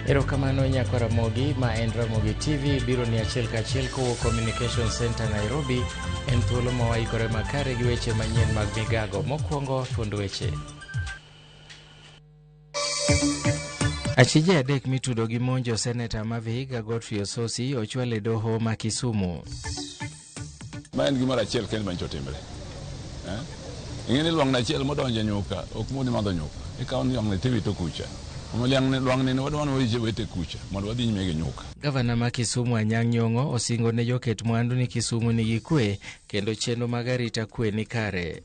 Erokamano nyakwa Ramogi ma en Ramogi TV biro ni achiel kachiel kowuok Communication Center Nairobi. En thuolo ma waikore makare gi weche manyien mag migago. Mokwongo thuond weche. Achije adek mitudo gi monjo seneta ma Vihiga Godfrey Ossosi ochwal e doho ma Kisumu. Ma en gimoro achiel kende manyicho timre. Ing'e ni lwang'ni achiel modonjo e nyuka ok moni madho nyuka. Ikawo lwang'ni tiwito kucha. Omiyo lwang'ni ni wadwa ni wawite kucha mondo wadhi nyime gi nyuka. Gavana ma Kisumu Anyang' Nyong'o osingo ne joket mwandu ni Kisumu nigi kwe kendo chenro mag arita kwe ni kare.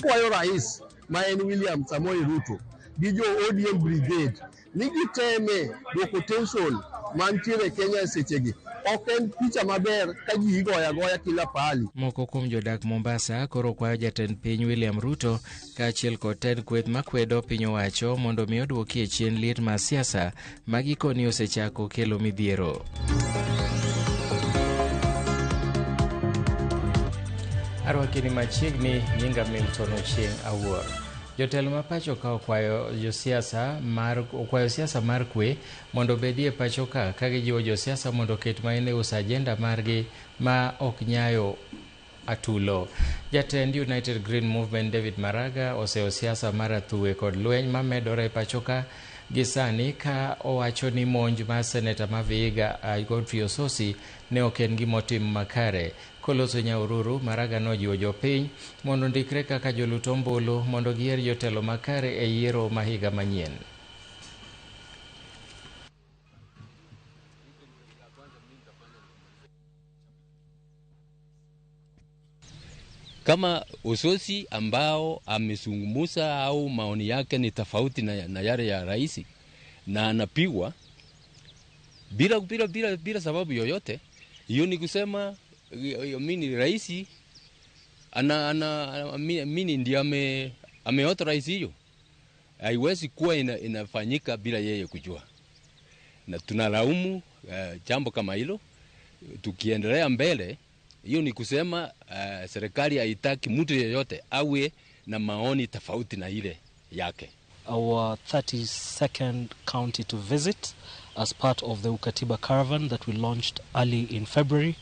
Kwayo rais ma en William Samoei Ruto gi jo ODM Brigade ni giteme duoko tension mantiere Kenya e sechegi. Ok en picha maber ka ji igoyo agoya kila pahali. Moko kuom jodak Mombasa koro kwayo jatend piny William Ruto kaachiel kod tend kweth makwedo piny owacho mondo mi oduokie chien liet mar siasa ma gikoni osechako kelo midhiero. Arwaki ni machiegni, nyinga Milton Ochieng' Awuor. Jotelo ma pacho ka okwayo josiasa mar okwayo siasa mar kwe mondo obedie pacho ka ka gijiwo josiasa mondo oket maino e uso ajenda margi ma ok nyayo atulo. Jatend United Green Movement David Maraga oseyo siasa mar athuwe kod lweny mamedore e pacho ka gi sani ka owacho ni monj mar seneta ma Vihiga Godfrey Ossosi ne ok en gimotim makare. Koloso Nyahururu, Maraga nojiwo jopiny mondo ondikre kaka jolut ombulu mondo giyier jotelo makare e yiero ma higa manyien. Kama Ossosi ambao amezungumza au maoni yake ni tofauti na yale ya rais na anapigwa bila sababu yoyote, hiyo ni kusema mimi rais ana mimi ndiye ameauthorize hiyo. Haiwezi kuwa inafanyika bila yeye kujua. Na tunalaumu jambo kama hilo. Tukiendelea mbele, hiyo ni kusema serikali haitaki mtu yeyote awe na maoni tofauti na ile yake. Our 32nd county to visit as part of the Ukatiba caravan that we launched early in February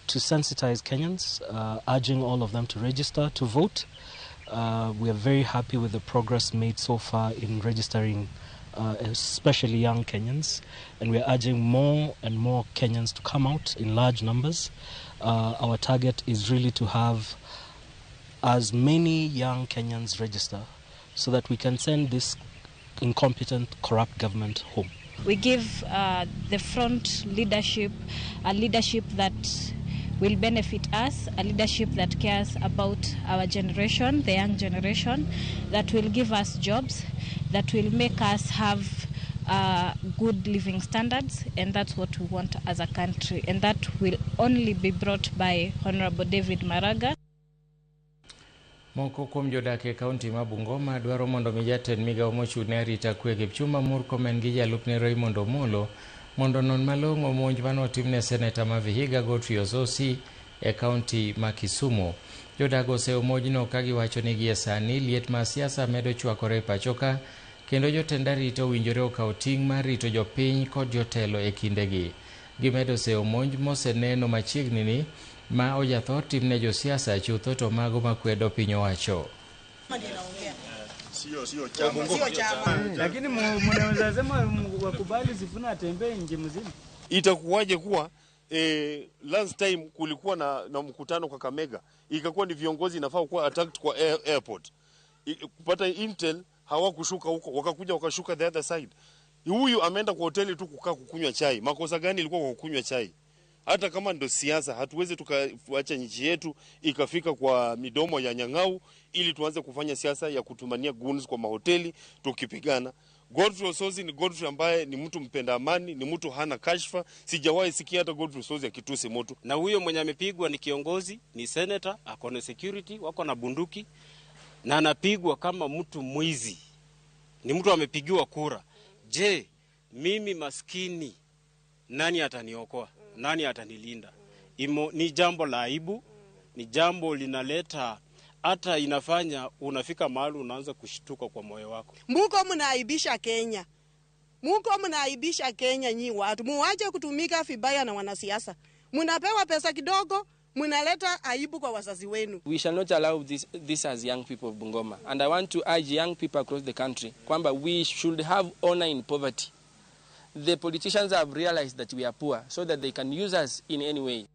to sensitize Kenyans, urging all of them to register to vote. We are very happy with the progress made so far in registering especially young Kenyans, and we are urging more and more Kenyans to come out in large numbers. Our target is really to have as many young Kenyans register so that we can send this incompetent, corrupt government home. We give the front leadership a leadership that will benefit us, a leadership that cares about our generation, the young generation, that will give us jobs, that will make us have good living standards, and that's what we want as a country. And that will only be brought by Honorable David Maraga. Moko kuom jodak e kaunti ma Bungoma dwaro mondo mi jatend migawo mochung' ne arita kwe Kipchumba Murkomen gi jalupne Raymond Omolo mondo onon malong'o monj manotim ne seneta ma Vihiga Godfrey Ossosi e kaunti ma Kisumu. Jodak oseyo monjno ka giwacho ni gie sani liet mar siasa medo chwakore e pacho ka kendo jotend arita owinjore okaw ting' mar rito jopiny kod jotelo e kindegi. Gimedo seyo monj moseneno machiegni ni ma ojathor timne josiasa chutho to mago makwedo piny owacho. Lakini mnaweza sema wakubali Sifuna atembee nchi mzima. Itakuwaje kuwa last time kulikuwa na mkutano kwa Kakamega, ikakuwa ni viongozi inafaa kuwa attacked kwa airport. Kupata intel hawakushuka huko, wakakuja wakashuka the other side. Huyu ameenda kwa hoteli tu kukaa kukunywa chai. Makosa gani ilikuwa kwa kukunywa chai? Hata kama ndo siasa, hatuwezi tukaacha nchi yetu ikafika kwa midomo ya nyang'au ili tuanze kufanya siasa ya kutumania goons kwa mahoteli tukipigana. Godfrey Ossosi ni Godfrey ambaye ni mtu mpenda amani, ni mtu hana kashfa. Sijawahi sikia hata Godfrey Ossosi akitusi mtu. Na huyo mwenye amepigwa ni kiongozi, ni senator, ako na security, wako na bunduki na anapigwa kama mtu mwizi. Ni mtu amepigiwa kura. Je, mimi maskini nani ataniokoa? Nani atanilinda? Ni jambo la aibu, ni jambo linaleta hata inafanya unafika mahali unaanza kushtuka kwa moyo wako. Mbuko mnaaibisha Kenya. Muko mnaaibisha Kenya nyi watu. Muache kutumika vibaya na wanasiasa. Mnapewa pesa kidogo, mnaleta aibu kwa wazazi wenu. We shall not allow this as young people of Bungoma. And I want to urge young people across the country kwamba we should have honor in poverty. The politicians have realized that we are poor so that they can use us in any way.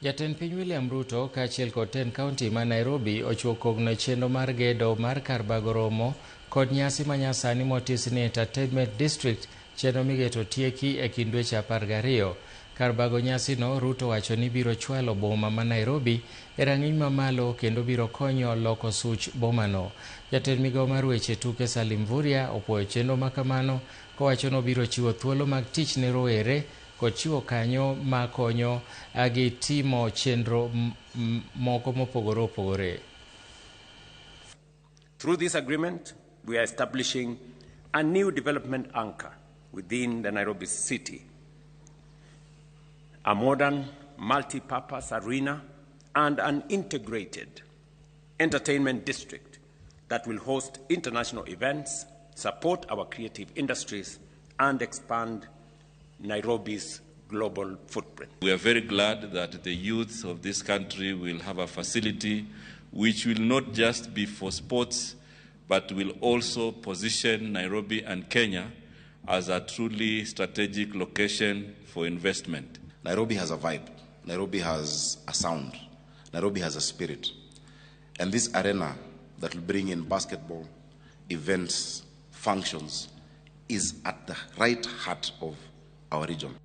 Jatend piny William Ruto kaachiel kod tend kaunti ma Nairobi ochiwo kogno e chenro mar gedo mar kar bago romo kod nyasi manyasani motis ni Entertainment District, chenro migeto tieki e kind dweche 12. Kar bago nyasino, Ruto wacho ni biro chwalo boma ma Nairobi e rang'iny mamalo kendo biro konyo loko such bomano. Jatend migawo mar weche tuke Salim Mvurya opuoyo chenro makamano kowacho ni obiro chiwo thuolo mag tich ne rowere kod chiwo kanyo ma konyo gi timo chenro moko mopogore opogore. Through this agreement, we are establishing a new development anchor within the Nairobi city, a modern multi-purpose arena and an integrated entertainment district that will host international events, support our creative industries, and expand Nairobi's global footprint. We are very glad that the youth of this country will have a facility which will not just be for sports, but will also position Nairobi and Kenya as a truly strategic location for investment. Nairobi has a vibe. Nairobi has a sound. Nairobi has a spirit. And this arena that will bring in basketball, events, functions, is at the right heart of our region.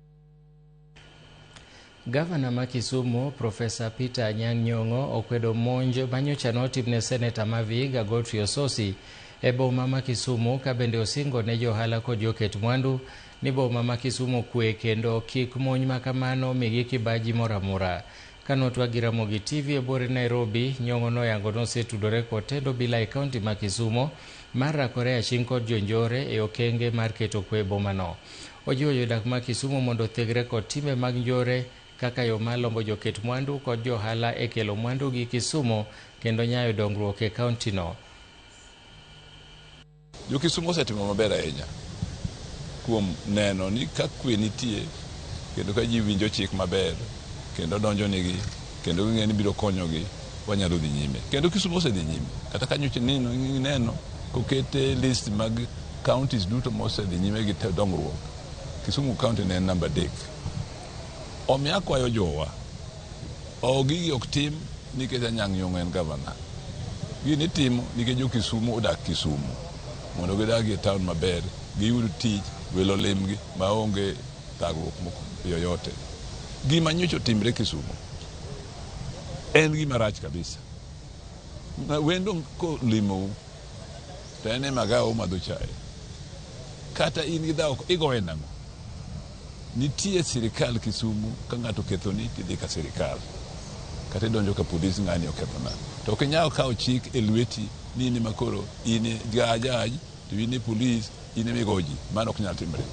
Gavana ma Kisumu, Professor Peter Anyang' Nyong'o okwedo monj manyocha notimne Seneta ma Vihiga Godfrey Osotsi e boma ma Kisumu, ka bende osingo ne johala kod joket mwandu ni boma ma Kisumu kwe kendo kik monj makamano migi kibaji moro amora. Kanotwag gi Ramogi TV e buore Nairobi, Nyong'o noyango nosetudore kod tend obila e kaunti ma Kisumu mar rakore aching' kod jonjore e okenge mar keto kwe e bomano. Ojiwo jodak ma Kisumu mondo othegre kod timbe mag njore kaka yo mar lombo joket mwandu kod johala e kelo mwandu gi Kisumu kendo nyayo dongruok e kaunti no. Jo Kisumu osetimo maber ahinya kuom neno ni ka kwe nitie kendo ka ji winjo chik maber kendo donjo nigi kendo ging'e ni biro konyogi, wanyalo dhi nyime. Kendo Kisumu osedhi nyime. Kata ka nyocha neno kokete list mag counties duto mosedhi nyime gi dongruok, Kisumu county ne en namba 3. Omiyo akwayo jowa, gigi ok tim nikech Anyang' Nyong'o en gavana. Gini itimo nikech jo Kisumu odak Kisumu mondo gidag e town maber, giyud tich, welo limgi maonge thagruok yoyote. Gima nyocha otimre Kisumu en gima rach kabisa. Wendo kolimou to en e magawa omadho chae, kata in gi dhawo igoye nang'o? Nitie sirikal Kisumu, ka ng'ato okethoni tidhi ka sirikal, kata idonjo ka polis, ng'ani okethona. To ok inyal kawo chik e lweti ni in ema koro in jaj to in e polis, in ema igo ji. Mano ok nyal timre.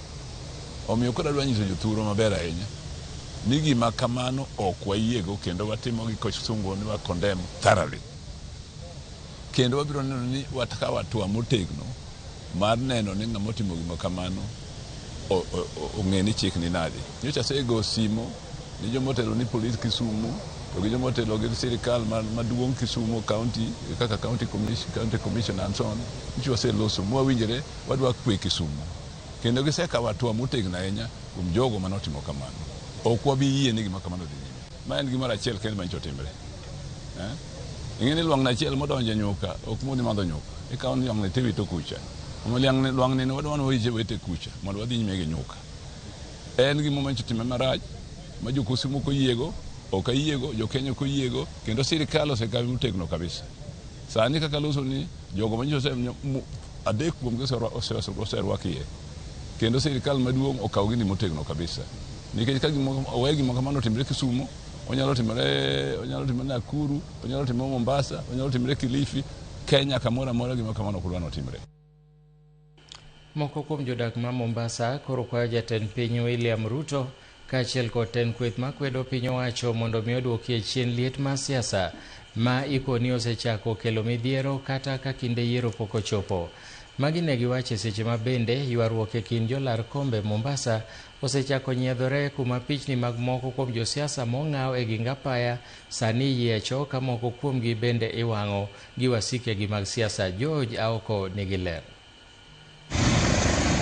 Omiyo koro adwa nyiso jothurwa maber ahinya ni gima kamano ok wayiego kendo watimo gi kisungu ni wa condemn thoroughly. Kendo wabiro neno ni wakawo hatua motegno mar neno ni ng'ama otimo gima kamano ong'e ni chik ni nade. Nyocha asego simo ni jomotelo ni polis Kisumu to gi jomotelo gi sirikal maduong' Kisumu county kaka county commissioner and so on. Nyocha waseloso mwawinjore wadwa kwe Kisumu. Kendo gisekawo hatua motegno ahinya kuom jogo manotimo kamano. Ok wabi yie ni gima kamano dhi nyime. Ma en gimoro achiel kende manyocha otimre. Ing'e ni lwang'ni achiel modonjo e nyuka ok moni madho nyuka. Ikawo lwang'ni tiwito kucha. Lwang'ni ni wadwa ni wawite kucha mondo wadhi nyime gi nyuka. En gima manyocha otimre marach ma jo Kisumu ok oyiego, ok ayiego, jo Kenya ok oyiego, kendo sirikal osekawe motegno kabisa. Sani kaka loso ni jogo manyocha adek kuomgi oserwak iye. Kendo sirikal maduong' okawo gini motegno kabisa. Nikech ka owe gima kamano otimre Kisumu, onyalo timore Nakuru, onyalo timore Mombasa, onyalo timore Kilifi, Kenya kamoro amora gima kamano ok dwa notimre. Moko kuom jodak ma Mombasa koro kwayo jatend piny William Ruto kaachiel kod tend kweth makwedo piny owacho mondo mi oduokie chien liet mar siasa ma ikoni osechako kelo midhiero kata ka kinde yiero pok ochopo. Magi ne giwacho e seche ma bende ywaruok e kind jolar kombe Mombasa osechako nyiedhore kuma pichni mag moko kuom josiasa mong'aw e ging apaya sani yiecho ka moko kuomgi bende iwang'o gi wasikegi mag siasa. George Aoko nigi ler.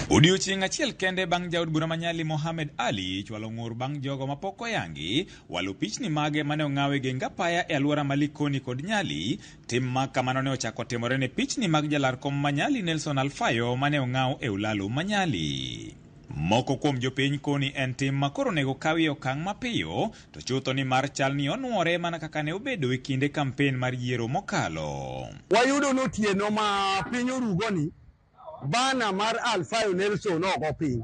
Odiochieng' achiel kende bang' jaod bura ma Nyali Mohamed Ali chwalo ng'ur bang' jogo mapok oyangi walo pichni mage mane ong'aw e geng apaya e alwora ma Likoni kod Nyali. Tim ma kamano ne ochako timore ne pichni mag jalar kom ma Nyali Nelson Alfayo mane ong'aw e ulalo ma Nyali. Moko kuom jopiny koni en tim ma koro onego kawie okang' mapiyo to chutho ni mar chal ni onuore mana kaka ne obedo e kinde kampen mar yiero mokalo. Wayudo notieno ma piny orugoni bana mar Alfayo Nelson ogo piny.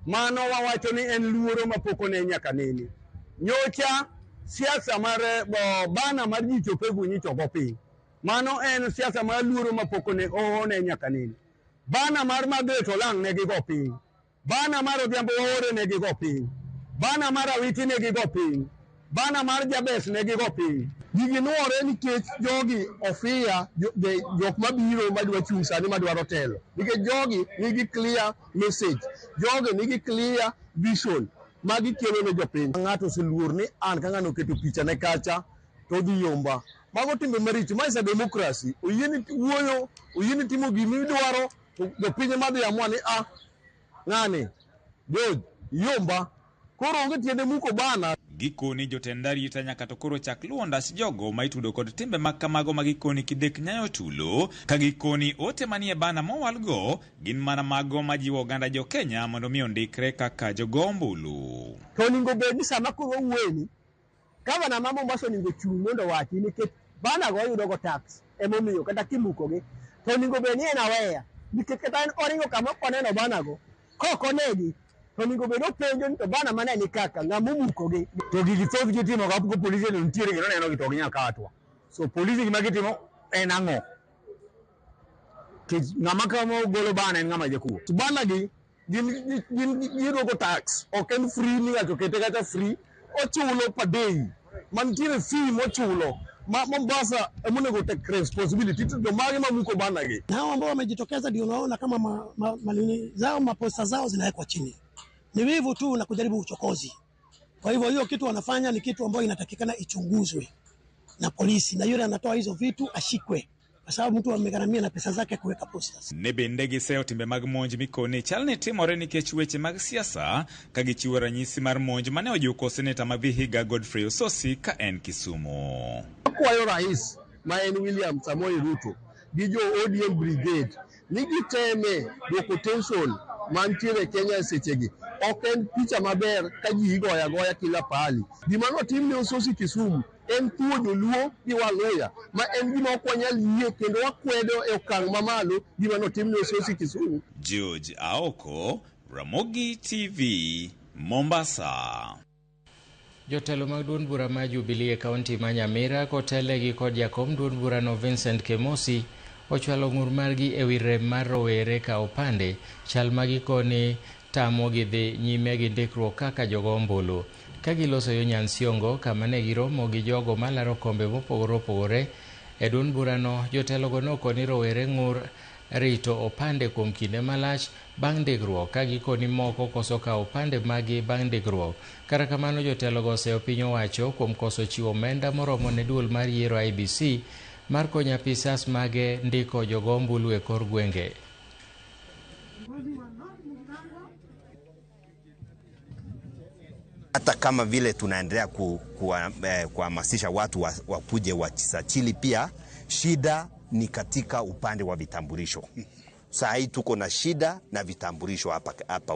Mano wawacho ni en luoro mapok one nyaka nene. Nyocha siasa mar bana mar Jicho Pevu nyicho ogo piny. Mano en siasa mar luoro mapok one nyaka nene. Bana mar Margaret Olang' ne gigo piny. Bana mar Odhiambo Waore ne gigo piny. Bana mar Awiti ne gigo piny. Bana mar Jabes ne gigo piny. Gigi nuore nikech jogi ofia jok mabiro madwa chung' sani madwaro telo. Nikech jogi nigi clear message. Jogi nigi clear vision magikelo ne jopiny. Ng'ato oseluor ni an ka ng'ano oketo picha ne kacha to odhi yomba. Mago timbe maricho. Ma is a democracy. Oyieni wuoyo, oyieni timo gimidwaro, to jopiny ema dhi amua ni ah, ng'ani, George, yomba. Koro onge tiende muko bana. Gikoni jotend arita nyaka to koro chak luwo ndach jogo ma itudo kod timbe mag kamago ma gikoni kidek nyayo tulo ka gikoni ote manie bana mowalgo gin mana mago majiwo oganda jo Kenya mondo mi ondikre kaka jogo ombulu. To onego bed ni sama koro wawuoyeni, gavana ma Mombasa onego chung' mondo owachi nikech bana go oyudo go tax emomiyo kata kimukogi to onego bed ni en aweya nikech kata en oringo kama ok oneno bana go kok onegi to onego bed openjo ni to bana mane ni kaka ng'ama omukogi. To gigi thoth ji timo ka polise to nitiere kendo neno gi to ok ginyal kawo hatua. So polise gima gitimo en ang'o? Nikech ng'ama kama golo bana en ng'ama jakuo. Bana gi gin giduoko tax, ok en free ni ng'ato kete kata free, ochulo per day. Mantiere fee mochulo ma Mombasa emonego take responsibility to jomage mamuko bana gi. Na hao ambao wamejitokeza ndio unaona kama manini zao maposta zao zinawekwa chini. Ni wivu tu na kujaribu uchokozi. Kwa hivyo hiyo kitu wanafanya ni kitu ambayo inatakikana ichunguzwe na polisi, na yule anatoa hizo vitu ashikwe, kwa sababu mtu amegharamia na pesa zake kuweka posters. Ne bende giseyo timbe mag monj mikoni chal ni timore nikech weche mag siasa ka gichiwo ranyisi mar monj mane ojuko seneta ma Vihiga Godfrey Ossosi ka en Kisumu. Akwayo rais ma en William Samoei Ruto gi jo ODM Brigade ni giteme duoko tension mantiere Kenya e sechegi. Ok en picha maber ka ji igoyo agoya kila pahali. Gima notim ne Ossosi Kisumu en thuo joluo gi Waluya ma en gima ok wanyal yie kendo wakwedo e okang' mamalo gima notim ne Ossosi Kisumu. George Aoko, Ramogi TV, Mombasa. Jotelo mag duond bura ma Jubilee e kaunti ma Nyamira kotelnegi kod jakom duond burano Vincent Kemosi ochwalo ng'ur margi ewi rem mar rowere ka opande chal ma gikoni tamogi dhi nyime gi ndikruok kaka jogo ombulu. Ka giloso yo Nyansiongo kama ne giromo gi jogo malaro kombe mopogore opogore e duond burano, jotelogo nokoni rowere ng'ur rito opande kuom kinde malach bang' ndikruok ka gikoni moko koso kawo opande magi bang' ndikruok. Kata kamano jotelogo oseyo piny owacho kuom koso chiwo omenda moromo ne duol mar yiero IEBC mar konyo apisas mage ndiko jogo ombulu e kor gwenge. Hata kama vile tunaendelea kuhamasisha watu wakuje wajisajili, pia shida ni katika upande wa vitambulisho. Saa hii tuko na shida na vitambulisho hapa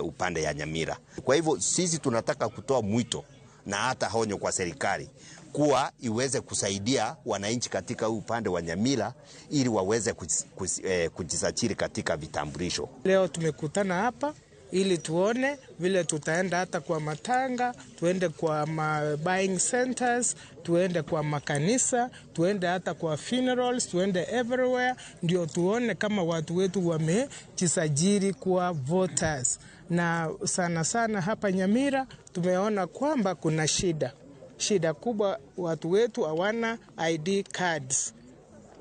upande ya Nyamira. Kwa hivyo sisi tunataka kutoa mwito na hata honyo kwa serikali kuwa iweze kusaidia wananchi katika upande wa Nyamira ili waweze kujisajili katika vitambulisho. Leo tumekutana hapa ili tuone vile tutaenda hata kwa matanga, tuende kwa ma buying centers, tuende kwa makanisa, tuende hata kwa funerals, tuende everywhere, ndio tuone kama watu wetu wamejisajili kuwa voters. Na sana sana hapa Nyamira tumeona kwamba kuna shida kubwa, watu wetu hawana ID cards.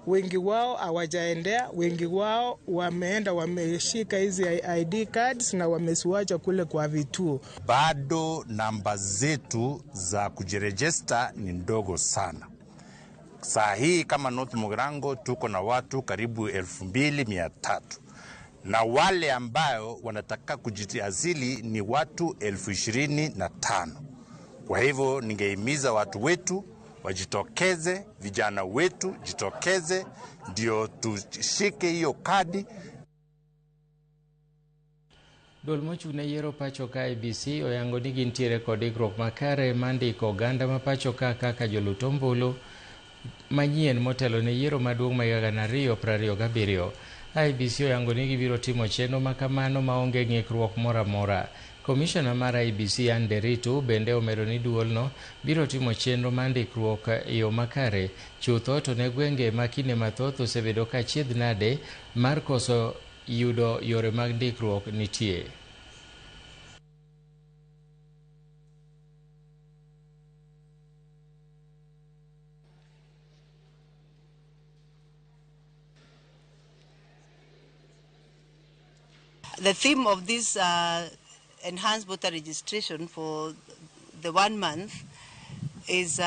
Wengi wao hawajaendea, wengi wao wameenda wameshika hizi ID cards na wameziwacha kule kwa vituo. Bado namba zetu za kujirejista ni ndogo sana. Saa hii kama North Mugirango tuko na watu karibu 2300 na wale ambayo wanataka kujiasili ni watu 25,000. Kwa hivyo ningehimiza watu wetu wajitokeze, vijana wetu jitokeze, ndio tushike hiyo kadi. Duol mochung' ne yiero pacho ka IEBC oyango ni gintiere kod ikruok makare mar ndiko oganda ma pacho ka kaka jolut ombulu manyien motelo ne yiero maduong' ma higa 2027. IEBC oyango ni gibiro timo chenro makamano maonge ng'ikruok moro amora. Komishona mar IEBC Anne Nderitu bende omedo ni duolno biro timo chenro mar ndikruok e yo makare chutho to ne gwenge ma kinde mathoth osebedo ka achiedh nade mar koso yudo yore mag ndikruok nitie. The theme of this enhanced voter registration for the 1 month is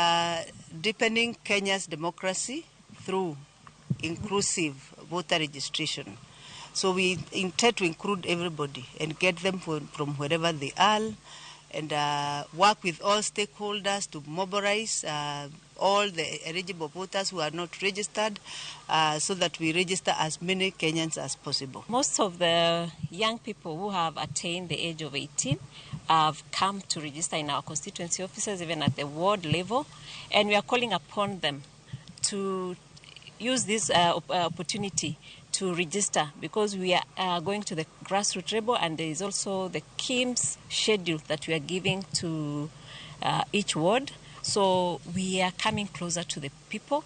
deepening Kenya's democracy through inclusive voter registration. So we intend to include everybody and get them from wherever they are, and work with all stakeholders to mobilize all the eligible voters who are not registered, so that we register as many Kenyans as possible. Most of the young people who have attained the age of 18 have come to register in our constituency offices, even at the ward level, and we are calling upon them to use this opportunity to register, because we are going to the grassroots level, and there is also the KIMS schedule that we are giving to each ward. So we are coming closer to the people.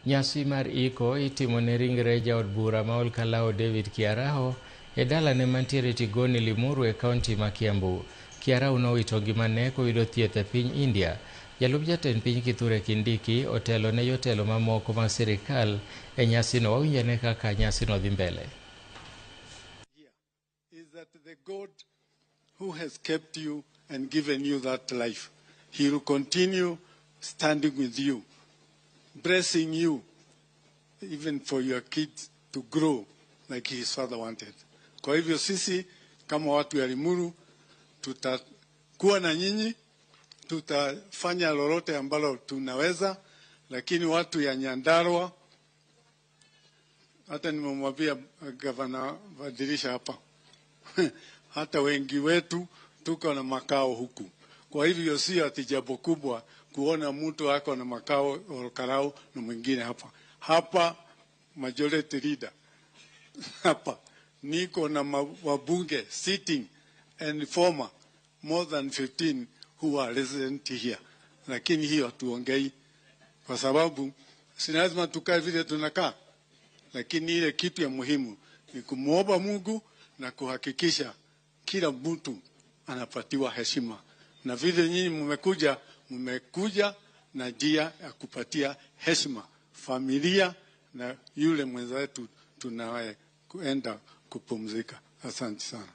Nyasi mar iko itimo ne ringre jaod bura ma Olkalou David Kiaraho e dalane mantiere Tigoni Limuru e kaunti ma Kiambu. Kiaraho nowito ngimane koyudo thieth e piny India. Jalup jatend piny Kithure Kindiki otelo ne jotelo mamoko mag sirikal e nyasino. Wawinjane kaka nyasino dhi mbele. Is that the God who has kept you and given you that life, he will continue standing with you, blessing you, even for your kids to grow like his father wanted. Kwa hivyo sisi kama watu ya Limuru tutakuwa na nyinyi, tutafanya lolote ambalo tunaweza, lakini watu ya Nyandarua, hata nimemwambia gavana Badilisha hapa hata wengi wetu tuko na makao huku. Kwa hivyo sio ati jambo kubwa kuona mtu ako na makao Olkalou na mwingine hapa. Hapa majority leader hapa niko na wabunge sitting and former more than 15 who are resident here. Lakini hiyo tuongei kwa sababu si lazima tukae vile tunakaa. Lakini ile kitu ya muhimu ni kumuomba Mungu na kuhakikisha kila mtu anapatiwa heshima. Na vile nyinyi mmekuja na njia ya kupatia heshima familia na yule mwenzetu tunaye kuenda kupumzika. Asante sana.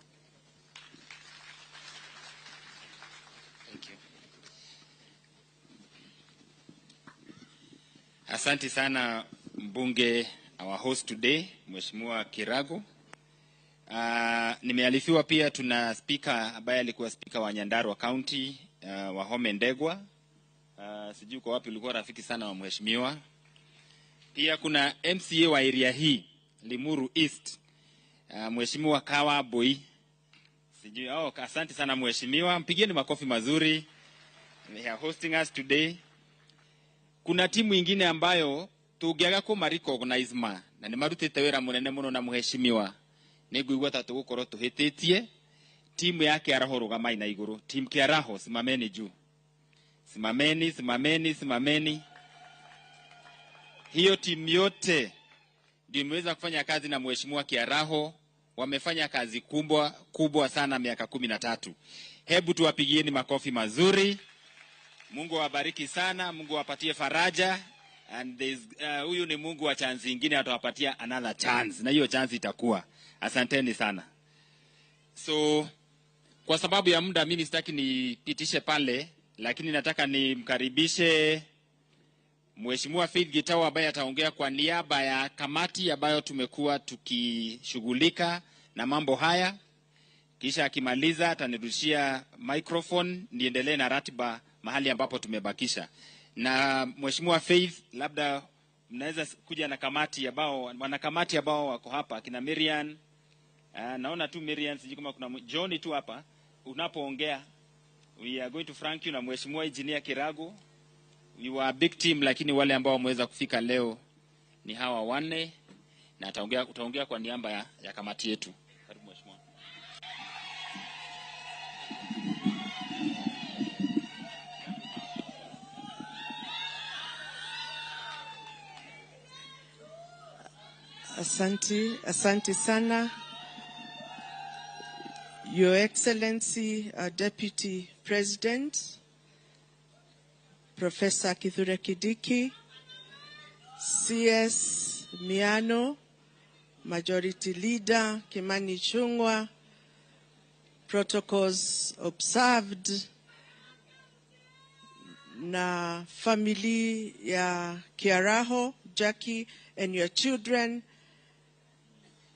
Thank you. Asante sana mbunge, our host today, Mheshimiwa Kirago. Nimearifiwa pia tuna speaker ambaye alikuwa speaker wa Nyandarua County, Wahome Ndegwa. Sijui kwa wapi ulikuwa rafiki sana wa mheshimiwa. Pia kuna MCA wa area hii Limuru East, Mheshimiwa Kawa Boy. Sijui, asante sana mheshimiwa, mpigieni makofi mazuri. They are hosting us today. Kuna timu ingine ambayo tungiaga kuma recognize ma na ni marutite wira munene muno na mheshimiwa niguigua ta tugukorwo tuhititie. Timu ya Kiaraho rugamai na iguru. Timu Kiaraho simameni juu. Simameni, simameni, simameni. Hiyo timu yote ndio imeweza kufanya kazi na Mheshimiwa Kiaraho. Wamefanya kazi kubwa kubwa sana miaka 13. Hebu tuwapigieni makofi mazuri. Mungu awabariki sana, Mungu awapatie faraja. And there's, huyu ni Mungu wa chance ingine, atawapatia another chance, na hiyo chance itakuwa. Asanteni sana. So kwa sababu ya muda, mimi sitaki nipitishe pale, lakini nataka nimkaribishe Mheshimiwa Faith Gitau ambaye ataongea kwa niaba ya kamati ambayo tumekuwa tukishughulika na mambo haya. Kisha akimaliza atanirudishia microphone niendelee na ratiba mahali ambapo tumebakisha. Na Mheshimiwa Faith, labda mnaweza kuja na kamati ambao wanakamati ambao wako hapa, kina Miriam. Naona tu Miriam, sijui kama kuna John tu hapa. Unapoongea we are going to thank you na Mheshimiwa Engineer Kirago. We were a big team, lakini wale ambao wameweza kufika leo ni hawa wanne, na utaongea kwa niaba ya kamati yetu. Karibu Mheshimiwa. Asante, asante sana. Your Excellency, our Deputy President, Professor Kithure Kindiki, CS Miano, Majority Leader Kimani Ichung'wah, protocols observed, na family ya Kiaraho, Jackie and your children,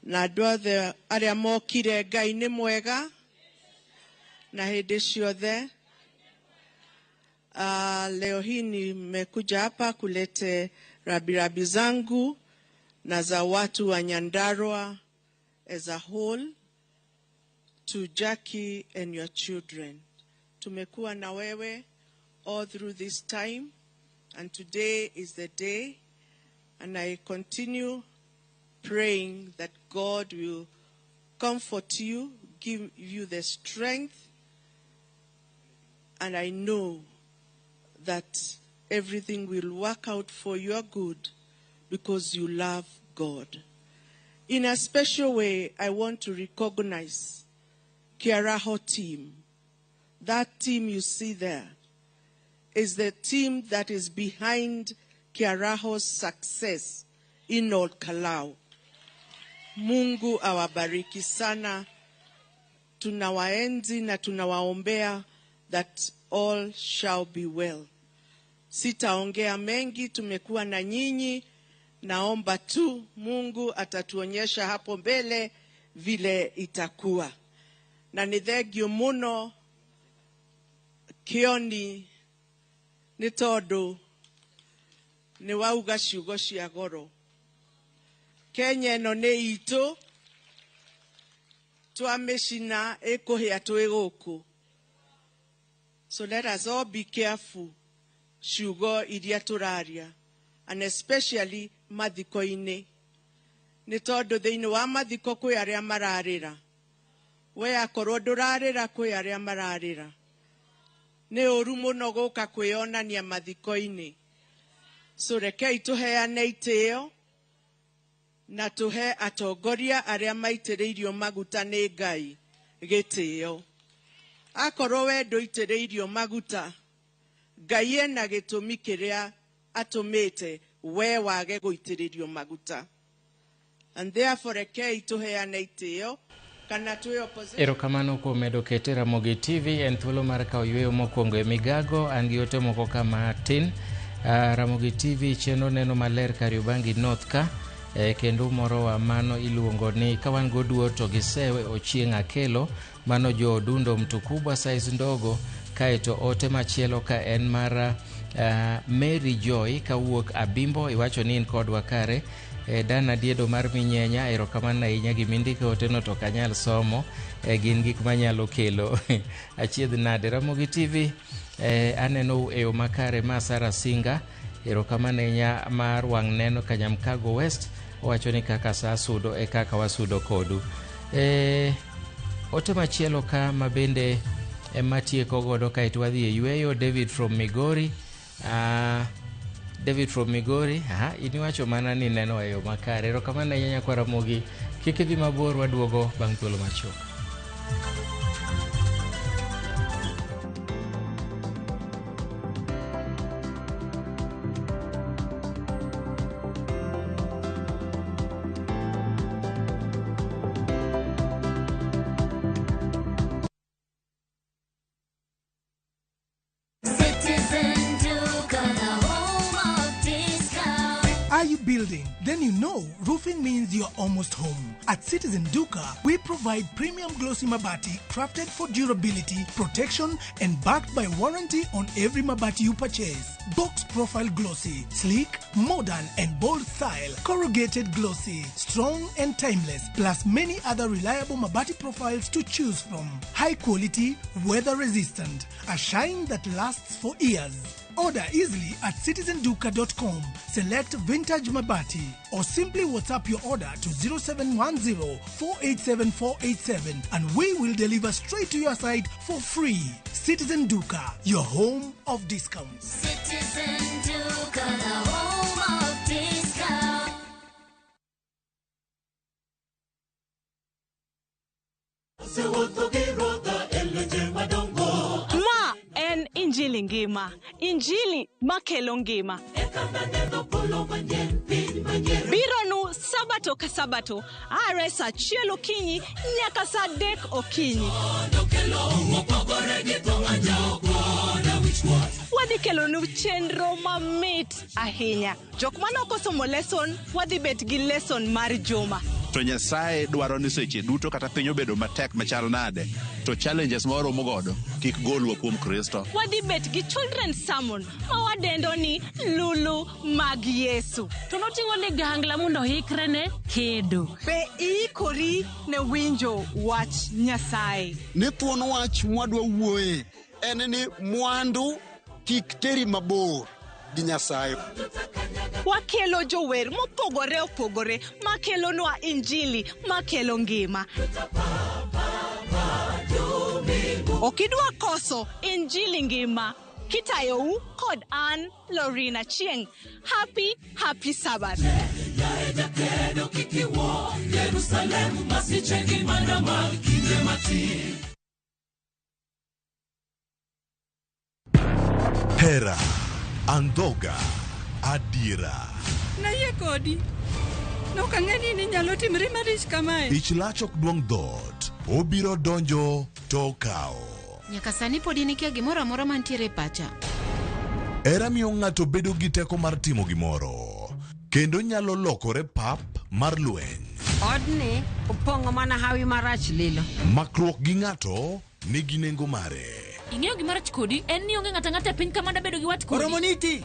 na andũ othe arĩa mokire. Ngai nĩ mwega na hĩndĩ ciothe. Leo hii nimekuja hapa kulete rabirabi zangu na za watu wa Nyandarua as a whole to Jackie and your children. Tumekuwa na wewe all through this time, and today is the day, and I continue praying that God will comfort you, give you the strength, and I know that everything will work out for your good because you love God. In a special way, I want to recognize Kiaraho team. That team you see there is the team that is behind Kiaraho's success in Ol Kalou. Mungu awabariki sana. Tunawaenzi na tunawaombea that all shall be well. Sitaongea mengi, tumekuwa na nyinyi. Naomba tu Mungu atatuonyesha hapo mbele vile itakuwa. Na nĩ thengio mũno Kioni nĩ tondũ nĩ wauga ciugo cia goro. Kenya ĩno nĩ itũ, twamĩcina ĩkũhĩa twĩ gũkũ. So let us all be careful ciugo iria tũraria, and especially mathiko-inĩ, nĩ tondũ thĩinĩ wa mathiko kwĩ arĩa mararĩra. We akorwo ndũrarĩra, kwĩ arĩa mararĩra. Nĩ ũru mũno gũka kwĩyonania mathiko-inĩ. So rekei tũheane itĩo na tũhe atongoria arĩa maitĩrĩirio maguta nĩ Ngai gĩtĩo. Akorwo we ndũitĩrĩirio maguta, Ngai ena gĩtũmi kĩrĩa atũmĩte we wage gũitĩrĩrio maguta. And therefore rekei tũheane itĩo kana twĩ opposition. Erokamano kuom medo kete Ramogi TV en thuolo mar kawo yueyo mokwongo e migago. An gi ote moko ka matin. Ramogi TV chenro neno maler Kariobangi North ka kendo morowa mano iluongo ni ka wan goduo to gisewe Ochieng' Akelo, mano jo Odundo mtu kubwa size ndogo. Kaeto ote machielo ka en mar Mary Joy kawuok Abimbo, iwacho ni in kodwa kare. Dana Diedo mar Minyenya, erokamano ahinya. Gimindiko oteno to ok anyal somo, gin gik manyalo kelo achiedh nade. Ramogi TV aneno e yo makare. Ma Sara Singa, erokamano ahinya mar wang' neno Kanyamkago West, owacho ni kaka sa sudo e kaka wasudo kodu. Ote machielo ka mabende ema tieko godo kaeto wadhi e yweyo. David from Migori, David from Migori, aha, iniwacho mana ni neno e yo makare. Erokamano ahinya nyakwa Ramogi, kik idhi mabor, waduogo bang' thuolo machuok. Are you building? Then you know roofing means you're almost home. At Citizen Duka, we provide premium glossy mabati crafted for durability, protection, and backed by warranty on every mabati you purchase. Box profile glossy, sleek, modern, and bold style, corrugated glossy, strong and timeless, plus many other reliable mabati profiles to choose from. High quality, weather resistant, a shine that lasts for years. Order easily at citizenduka.com. Select Vintage Mabati or simply WhatsApp your order to 0710 487 487 and we will deliver straight to your site for free. Citizen Duka, your home of discounts. Citizen Duka, the home of discount. Ma en injili ngima, injili makelo ngima. Bironu sabato ka sabato, are saa achiel okinyi nyaka saa adek okinyi. Wadhi kelonu chenro mamit ahinya. Jok mane ok osomo lesson, wadhi bet gi lesson mar juma. To Nyasaye dwaro ni seche duto kata piny obedo matek machal nade, to challenges ma waromo godo kik golwa kuom Kristo. Wadhi bet gi children's sermon ma wadendo ni Lulu mag Yesu. To noting'o ligangla mondo oikre ne kedo. Be iikori ne winjo wach Nyasaye? Ni thuon wach mwadwa wuoye en ni mwandu kik teri mabor gi Nyasaye. Wakelo jower mopogore opogore makelonwa injili makelo ngima. Okidwa koso injili ngima. Kitayou kod an Lorina Chieng. Happy, happy Sabbath. Hera, andhoga, adiera. Nayie kodi. Nok ang'e ni inyalo timri marich kamae. Ich lach ok duong' dhoot. Obiro donjo to okawo. Nyaka sani pod in ikia gimoro amora mantiere e pacha. Hera miyo ng'ato bedo gi teko mar timo gimoro. Kendo nyalo lokore pap mar lweny. Odni opong'o mana hawi marach lilo. Makruok gi ng'ato nigi nengo mare. Ing'eyo gima rach kodi en ni onge ng'ato ang'ata e piny ka mada bedo gi wat kodi. Oromo niti.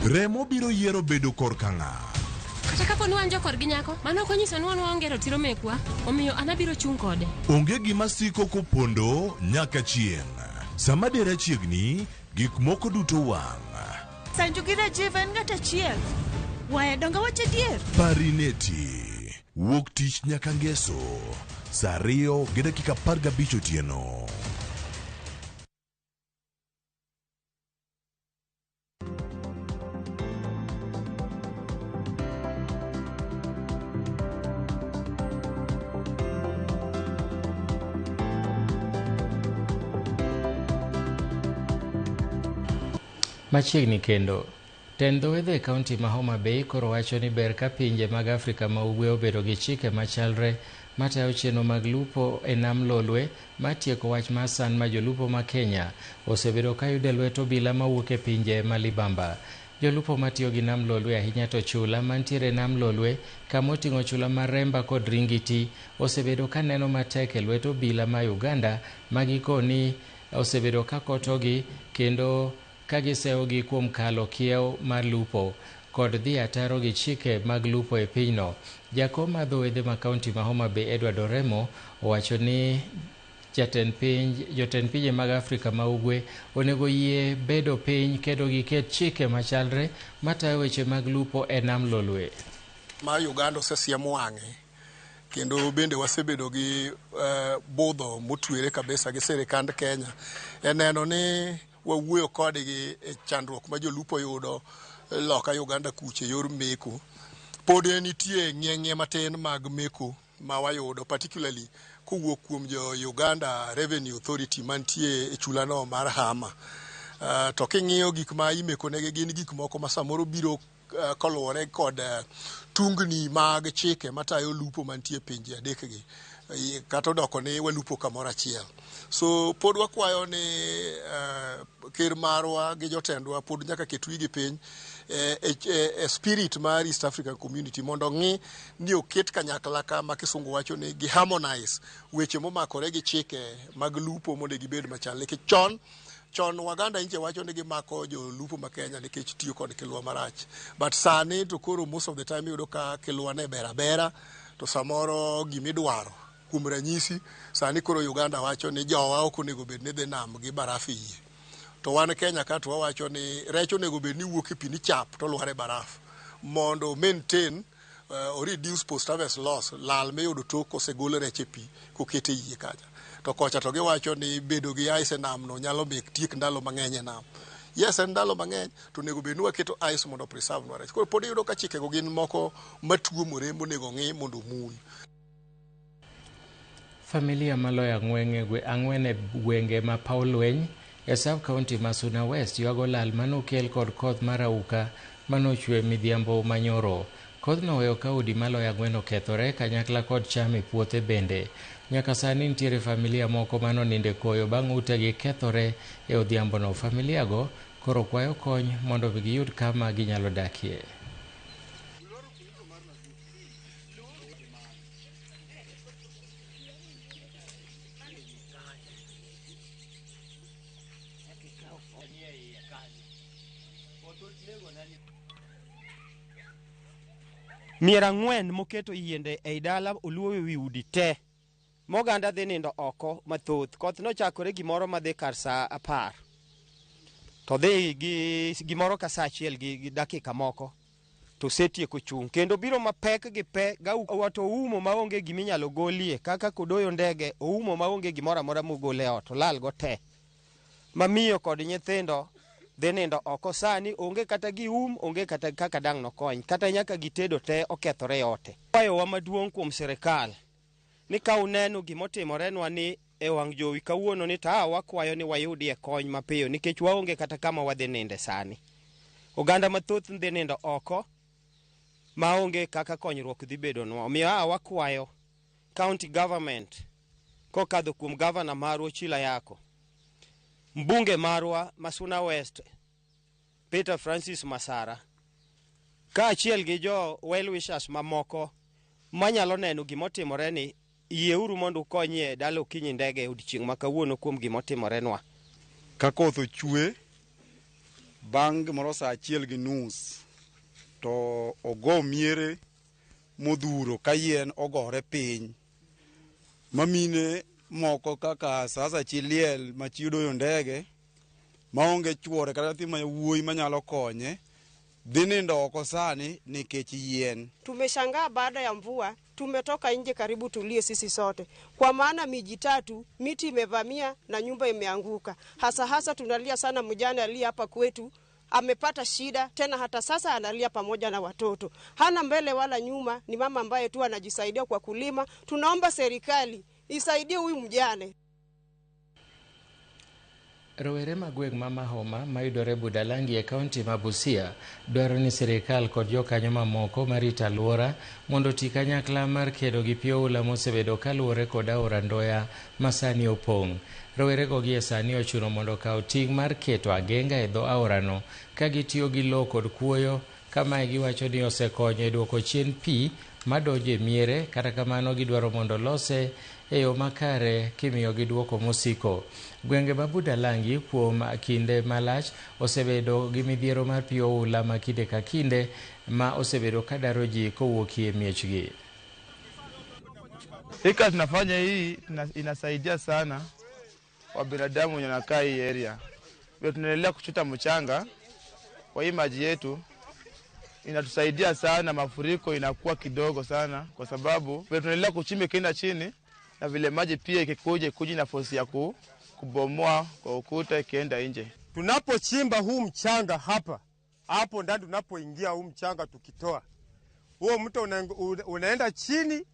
Remo biro yiero bedo korka ng'a. Kata kapo ni wan jokorgi nyako, mano ok onyiso ni wan waonge ratiro mekwa, omiyo an abiro chung' kode. Onge gima siko kopondo nyaka chieng'. Sama dera chiegni, gik moko duto wang'. Sanju gi Rajiv en ng'at achiel. Waya donge wach adier? Parineti. Wuok tich nyaka ngeso. Saa 2:15 otieno. Machiegni kendo, tend dho wedhe e kaunti ma Homa Bay koro wacho ni ber ka pinje mag Afrika ma Ugwe obedo gi chike machalre matayo chenro mag lupo e nam Lolwe matieko wach mar san ma jolupo ma Kenya osebedo ka yudo e lwet obila mawuok e pinje ma libamba. Jolupo matiyo gi nam Lolwe ahinya to chula mantiere e nam Lolwe kama oting'o chula mar Remba kod Ringiti osebedo ka neno matek e lwet obila ma Uganda ma gikoni osebedo ka kotogi kendo ka gisewogi kuom kalo kiew mar lupo kod dhi ataro gi chike mag lupo e pinyno. Jakom mar dho wedhe ma kaunti ma Homa Bay Edward Oremo owacho ni jatend piny jotend pinje mag Afrika ma Ugwe onego yie bedo piny kendo giket chike machalre matayo weche mag lupo e nam Lolwe. Ma Uganda osesiemo wang'e kendo bende wasebedo gi budho motwere kabisa gi sirikand Kenya e neno ni wawuoyo kodgi e chandruok ma jolupo yudo loka Uganda kuche yor meko. Pod nitie ng'ie matin mag meko ma wayudo particularly kowuok kuom jo Uganda Revenue Authority mantie e chulano mar Hama. To king'iyo gik ma imeko negi gin gik moko ma samoro biro koluwore kod tungni mag chike matayo lupo mantie pinje adekgi. Kata odoko ni walupo kamoro achiel. So pod wakwayo ni ker marwa gi jotendwa pod nyaka ket wigi piny e spirit mar East African Community mondo ng'i ni oket kanyakla ka ma kisungu wacho ni gi harmonize weche momakore gi chike mag lupo mondo gibed machal. Nikech chon Waganda nche wacho ni gimako jolupo ma Kenya nikech tiyo kod kilwa marach. But sani to koro most of the time iyudo ka kilwa ne ber abera to samoro gimidwaro. Kuom ranyisi, sani koro Uganda wacho ni jowa ok onego bed ni dhi nam gi baraf e yie. To wan Kenya ka to wawacho ni rech onego bed ni wuok e pi ni chap to lwar e baraf mondo maintain o reduce post harvest loss, lal miyudo tok kosegol rech e pi koket e yie kacha. To kocha to giwacho ni bedo gi ice e nam no nyalo miyo tiek ndalo mang'eny e nam. Yes, en ndalo mang'eny to onego bed ni waketo ice mondo preserve nwa rech. Koro pod iyudo ka chikego gin moko matuomore monego ng'i mondo omul. Familia maloyo ang'wen e gwenge ma paw lweny e sub county ma Suna West ywago lal manokel kod koth mar auka manochwe midhiambo manyoro. Kodhno oweyo ka udi maloyo ang'wen okethore kanyakla kod cham e puothe bende. Nyaka sani nitiere familia moko manonindo e koyo bang' utegi kethore e odhiambono. Familia go koro kwayo kony mondo giyud kama ginyalo dakie. Mier ang'wen moketo yiende ei dala oluowo wi udi te. Moganda dhi nindo oko mathoth. Koth nochakore gimoro madhi kar saa 10. To dhi gi gimoro ka saa 1 gi dakika moko. To osetieko chung'. Kendo biro mapek gi pe ga to oumo maonge giminyalo golie. Kaka kodoyo ndege oumo maonge gimoro amora mogole ot. Olal go te. Mamiyo kod nyithindo dhi nindo oko sani onge kata gium, onge kata kaka dang' nokony, kata nyaka gitedo te okethore e ote. Kwayowa maduong' kuom sirikal ni ka uneno gimotimorenwa ni e wang' jowi kawuono ni to wakwayo ni wayudie kony mapiyo nikech waonge kata kama wadhi ninde sani. Oganda mathoth dhi nindo oko maonge kaka konyruok dhi bedonwa. Omiyo wakwayo county government kokadho kuom gavana marwa Ochila Yako, mbunge marwa Masuna West Peter Francis Masara, kaachiel gi jo well wishers mamoko manyalo neno gimotimore ni yieuru mondo ukonyie dala okinyi ndege e odiechieng' ma kawuono kuom gimotimorenwa. Ka koth ochwe bang' gimoro saa 1:30 to ogo miere modhuro ka yien ogore piny mamine moko kaka sasa chi liel ma chi odoyo ndege maonge chuore kata nyathi ma wuoyi manyalo konye dhi nindo oko sani nikech yien. Tumeshangaa baada ya mvua tumetoka nje karibu tulie sisi sote, kwa maana miji 3 miti imevamia na nyumba imeanguka. Hasa hasa tunalia sana mjane aliye hapa kwetu amepata shida tena, hata sasa analia pamoja na watoto, hana mbele wala nyuma, ni mama ambaye tu anajisaidia kwa kulima. Tunaomba serikali isaidie huyu mjane. Rowere mag gweng' ma Mahoma mayudore Budalangi e kaunti ma Busia dwaro ni sirikal kod jokanyo mamoko marito alwora mondo oti kanyakla mar kedo gi pi oula mosebedo kaluwore kod aora Ndoya ma sani opong'. Rowerego gie sani ochuno mondo okaw ting' mar keto agenga e dho aorano ka gitiyo gi lowo kod kuoyo. Kamae giwacho ni osekonyo e duoko chien pi madonjo e miere, kata kamano gidwaro mondo lose e yo makare kimiyogi duoko mosiko. Gwenge ma Budalangi kuom kinde malach osebedo gi midhiero mar pi oula ma kinde ka kinde ma osebedo ka daro ji kowuok e miechgi. Hii kazi tunafanya hii inasaidia sana wa binadamu wenye wanakaa hii area. Tunaendelea kuchota mchanga kwa hii maji yetu, inatusaidia sana, mafuriko inakuwa kidogo sana kwa sababu tunaendelea kuchimba ikienda chini, na vile maji pia ikikuja ikuji na force ya kubomoa kwa ukuta ikienda nje. Tunapochimba huu mchanga hapa, hapo ndani tunapoingia huu mchanga tukitoa, huo mto unaenda chini.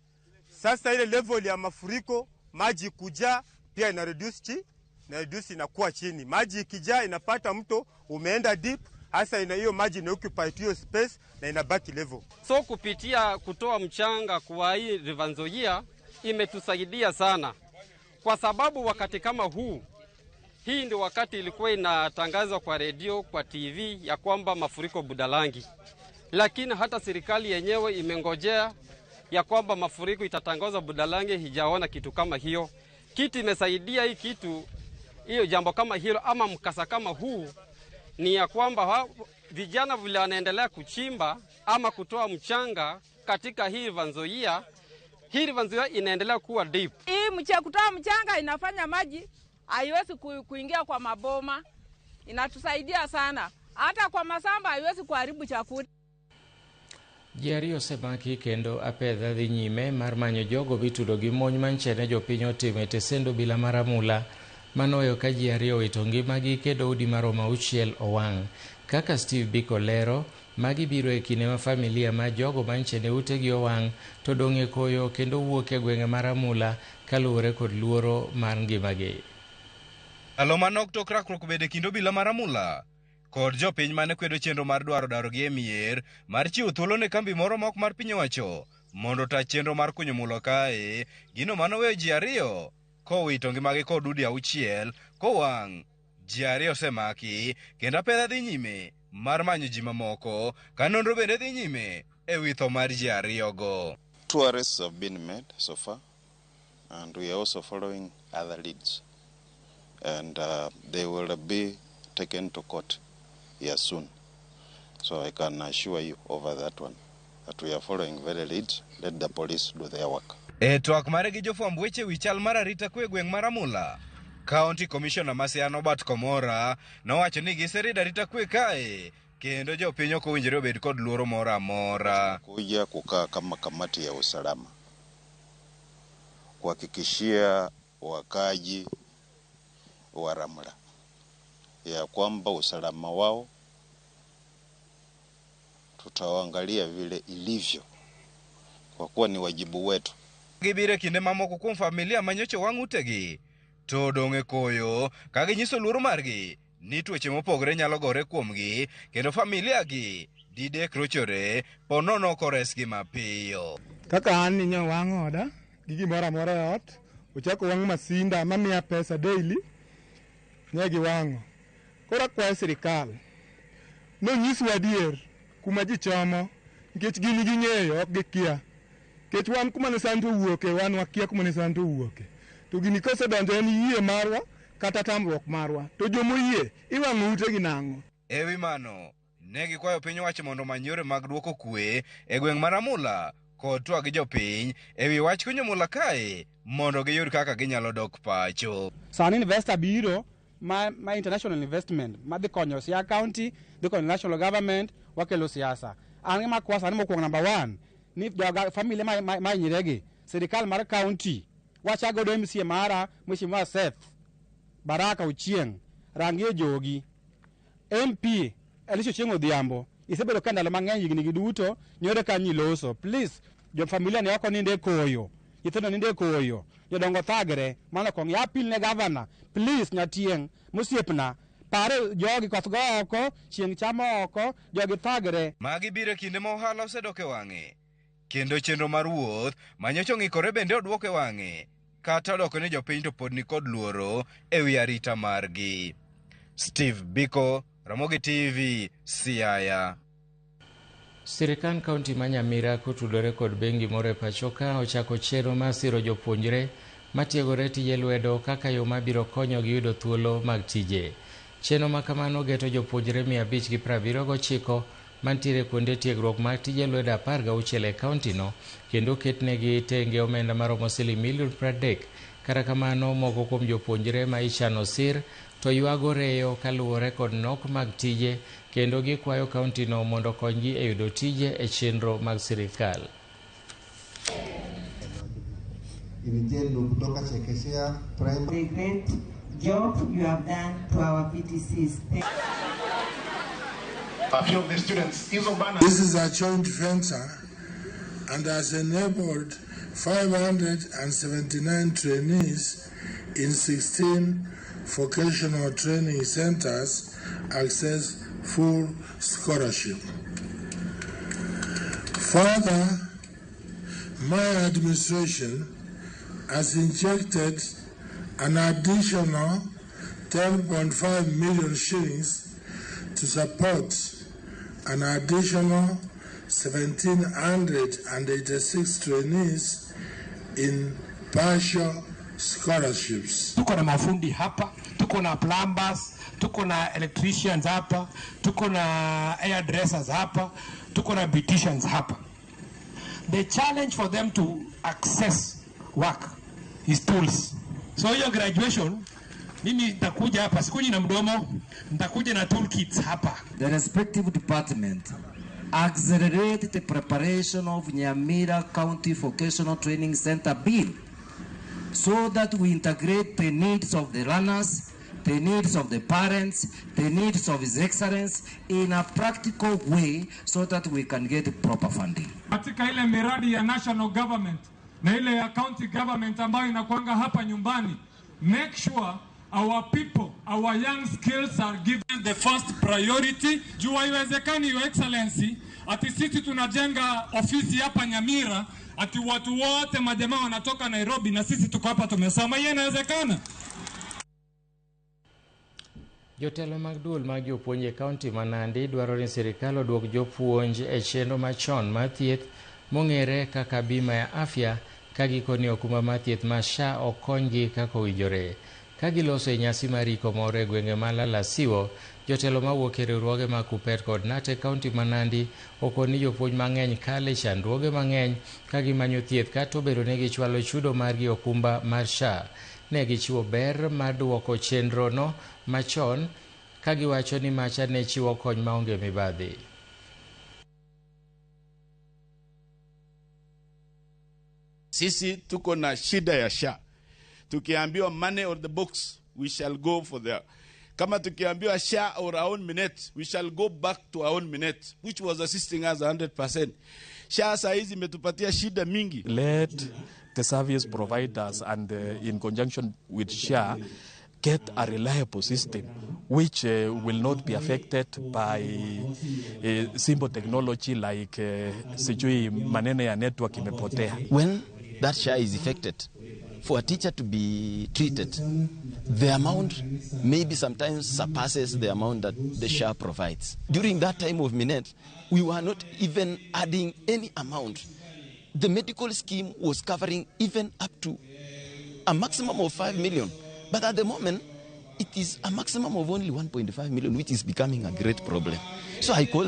Sasa ile level ya mafuriko maji kuja pia ina reduce na reduce inakuwa chini. Maji ikijaa inapata mto umeenda deep, hasa ina hiyo maji ina occupy hiyo space na inabaki level. So kupitia kutoa mchanga kwa hii River Nzoia imetusaidia sana, kwa sababu wakati kama huu, hii ndio wakati ilikuwa inatangazwa kwa redio, kwa TV ya kwamba mafuriko Budalangi, lakini hata serikali yenyewe imengojea ya kwamba mafuriko itatangazwa Budalangi, hijaona kitu kama hiyo. Kitu imesaidia hii kitu hiyo, jambo kama hilo ama mkasa kama huu ni ya kwamba vijana vile wanaendelea kuchimba ama kutoa mchanga katika hii River Nzoia, hii River Nzoia inaendelea kuwa deep. Hii kutoa mchanga inafanya maji haiwezi kuingia kwa maboma, inatusaidia sana. Hata kwa masamba haiwezi kuharibu chakula. Ji ariyo osemaki kendo apedha dhi nyime mar manyo jogo mitudo gi monj manchene jopiny otimo e tesend obila mar Amula manoweyo ka ji ariyo owito ngimagi kendo udi maromo 6 owang'. Kaka Steve Biko lero, magi biro e kinde ma familia ma jogo manchene utegi owang' to dong' e koyo kendo wuok e gwenge mar Amula kaluwore kod luoro mar ngimagi. Ndalo manok tok rakruok bedo e kind obila mar Amula kod jopiny mane kwedo chenro mar dwaro darogi e mier mar chiwo thuolo ne kambi moro ma ok mar piny owacho mondo ota chenro mar kunyo mula kae, gino manoweyo ji ariyo kowito ngimagi kod udi 6 kowang'. Ji ariyo osemaki kendo apedha dhi nyime mar manyo ji mamoko ka nonro bende dhi nyime e wi tho mar ji ariyogo. 2 arrests have been made so far, and we are also following other leads, and they will be taken to court here soon. So I can assure you over that one that we are following very leads. Let the police do their work. E twak mare gi jofwamb weche wi chal mar arita kwe e gweng' mar Amula, County Commissioner ma Siaya Norbert Komora nowacho ni giserido arita kwe kae kendo jopiny ok owinjore obed kod luoro moro amora. Kuja kukaa kama kamati ya usalama kuhakikishia wakaji wa Ramla ya kwamba usalama wao tutaangalia vile ilivyo, kwa kuwa ni wajibu wetu. Gibiro e kinde mamoko kuom familia manyocha wang' utegi to odong' e koyo ka ginyiso luoro margi ni tuoche mopogore nyalo gore kuomgi kendo familia gi didek rochore po nono ok oresgi mapiyo. Kaka an ni nyo wang' oda gi gimoro amora e ot, ochako wang' masinda mamiya pesa daily, ne giwang'o. Koro akwayo sirikal nonyiswa adier kuma ji chomo, nikech gin ging'eyo ok gikia. Nikech wan kuma ne Santo owuoke, wan wakia kuma ne Santo owuoke. To gini kosedonjo en yie marwa kata tamruok marwa. To jomoyie iwang'o utegi nang'o? E wi mano, ne gikwayo piny owacho mondo omany yore mag duoko kwe e gweng' mar Amula kod twak gi jopiny e wi wach kunyo mula kae mondo giyud kaka ginyalo dok pacho. Sani investor biro ma international investment madhi konyo Siaya County, dhi konyo national government, wakelo siasa. An gima akwa sani mokwongo number 1 ni joga familia ma hinyre sirikal mar county wacha godo MCA mara Mheshimiwa Seth Baraka Ochieng rangie jogi. MP Elisha Ochieng Odhiambo isebedo ka ndalo mang'eny higni gi duto nyore ka nyiloso. Please jo familia ni oko ninde koyo, nyithindo ninde koyo, jodongo thagre mano kong ya appeal ne governor, please Nyatieng mosiepna pare jogi koth go oko, chieng' chamo oko, jogi thagre. Magi biro e kinde ma ohala osedok e wang'e kendo chenro mar wuoth manyocha ong'ikore bende oduok e wang'e kata odoko ni jopiny to pod nikod luoro e wi arita margi. Steve Biko, Ramogi TV, Siaya. Sirikand kaunti ma Nyamira kotudore kod bengi moro e pacho ka ochako chenro mar siro jopuonjre matiegore tije lwedo kaka yo mabiro konyogi yudo thuolo mag tije. Chenro ma kamano geto jopuonjre 579 mantiere kuonde tiegruok mag tije lwedo 16 e kaunti no kendo ketnegi tenge omenda maromo siling milion 30. Kata kamano moko kuom jopuonjre ma ichano sir to ywago reyo kaluwore kod nok mag tije kendo gikwayo kaunti no mondo okonygi e yudo tije e chenro mag sirikal. The great job you have done to our VTCs. A few of the students. This is a joint venture and has enabled 579 trainees in 16 vocational training centers access full scholarship. Further, my administration has injected an additional 10.5 million shillings to support an additional 1,786 trainees in partial scholarships. Tuko na mafundi hapa, tuko na plumbers, tuko na electricians hapa, tuko na hairdressers hapa, tuko na beauticians hapa. The challenge for them to access work is tools. So hiyo graduation, mimi nitakuja hapa, sikuji na mdomo, nitakuja na toolkits hapa. The respective department accelerate the preparation of Nyamira County Vocational Training Center bill so that we integrate the needs of the learners, the needs of the parents, the needs of His Excellency in a practical way so that we can get proper funding. Katika ile miradi ya national government na ile ya county government ambayo inakuanga hapa nyumbani, make sure our people, our young skills are given the first priority. Juu haiwezekani, Your Excellency, ati sisi tunajenga ofisi hapa Nyamira, ati watu wote majamaa wanatoka Nairobi na sisi tuko hapa tumesoma. Hiyo inawezekana? Jotelo mag duol mag jopuonj e kaunti ma Nandi dwaro ni sirikal oduok jopuonj e chenro machon mar thieth mong'ere kaka bima ya afya ka gikoni okumba mar thieth ma SHA ok konygi kaka owinjore. Ka giloso e nyasi mar iko moro e gwenge ma Lalasiwo, jotelo mawuok e riwruoge mag KUPPET kod KNUT e kaunti ma Nandi okoni jopuonj mang'eny kale chandruoge mang'eny ka gimanyo thieth kata obedo ni gichwalo chudo margi okumba mar SHA. Ne gichiwo ber mar duoko chenro no machon ka giwacho ni macha ne chiwo kony maonge mibadhi. Sisi tuko na shida ya SHA. Tukiambiwa money or the books, we shall go for the. Kama tukiambiwa SHA or our own minute, we shall go back to our own minute, which was assisting us 100%. SHA saa hizi imetupatia shida mingi. Let the service providers and in conjunction with SHA get a reliable system which will not be affected by simple technology like sijui maneno ya network imepotea. When that SHA is affected, for a teacher to be treated, the amount maybe sometimes surpasses the amount that the SHA provides. During that time of Minet, we were not even adding any amount. The medical scheme was covering even up to a maximum of 5 million. But at the moment, it is a maximum of only 1.5 million, which is becoming a great problem. So I call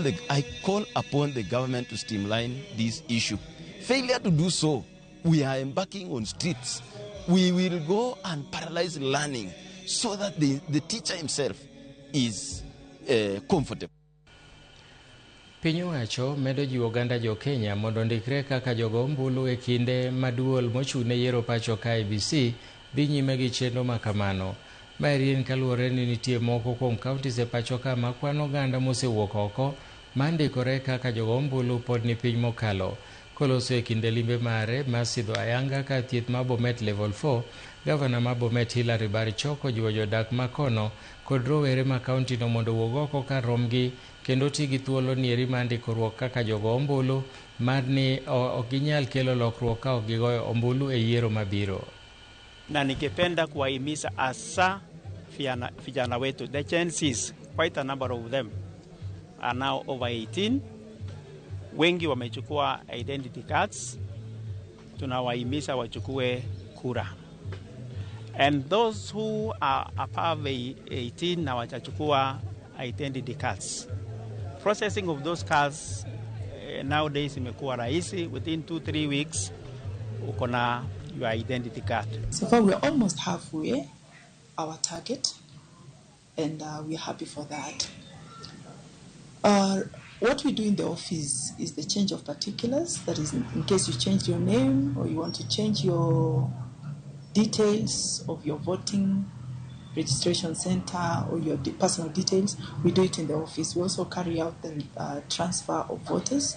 upon the government to streamline this issue. Failure to do so, we are embarking on streets. We will go and paralyze learning so that the teacher himself is comfortable. Piny owacho medo jiwo oganda jo Kenya mondo ondikre kaka jogo ombulu e kinde ma duol mochung'ne yiero pacho ka IEBC dhi nyime gi chenro ma kamano. Maeri en kaluwore ni nitie moko kuom counties e pacho ka ma kwan oganda mosewuok oko ma ndikore kaka jogo ombulu pod ni piny mokalo. Koloso e kinde limbe mare mar sidho ayanga ka thieth ma Bomet Level 4, Gavana ma Bomet Hilary Barchok ojiwo jodak ma kono kod rowere ma kaunti no mondo owuog oko kar romgi kendo ti gi thuolo nieri mar ndikruok kaka jogo ombulu mar ni ok ginyal kelo lokruok ka ok gigoyo ombulu e yiero mabiro. Na ningependa kuwahimiza hasa vijana wetu, the Gen Zs, quite a number of them are now over 18. Wengi wamechukua identity cards, tunawahimiza wachukue kura. And those who are above 18 na wachachukua identity cards. Processing of those cards nowadays imekuwa rahisi, within 2-3 weeks uko na your identity card. So far we're almost halfway our target, and we're happy for that. What we do in the office is the change of particulars. That is, in case you change your name or you want to change your details of your voting registration center or your personal details, we do it in the office. We also carry out the transfer of voters.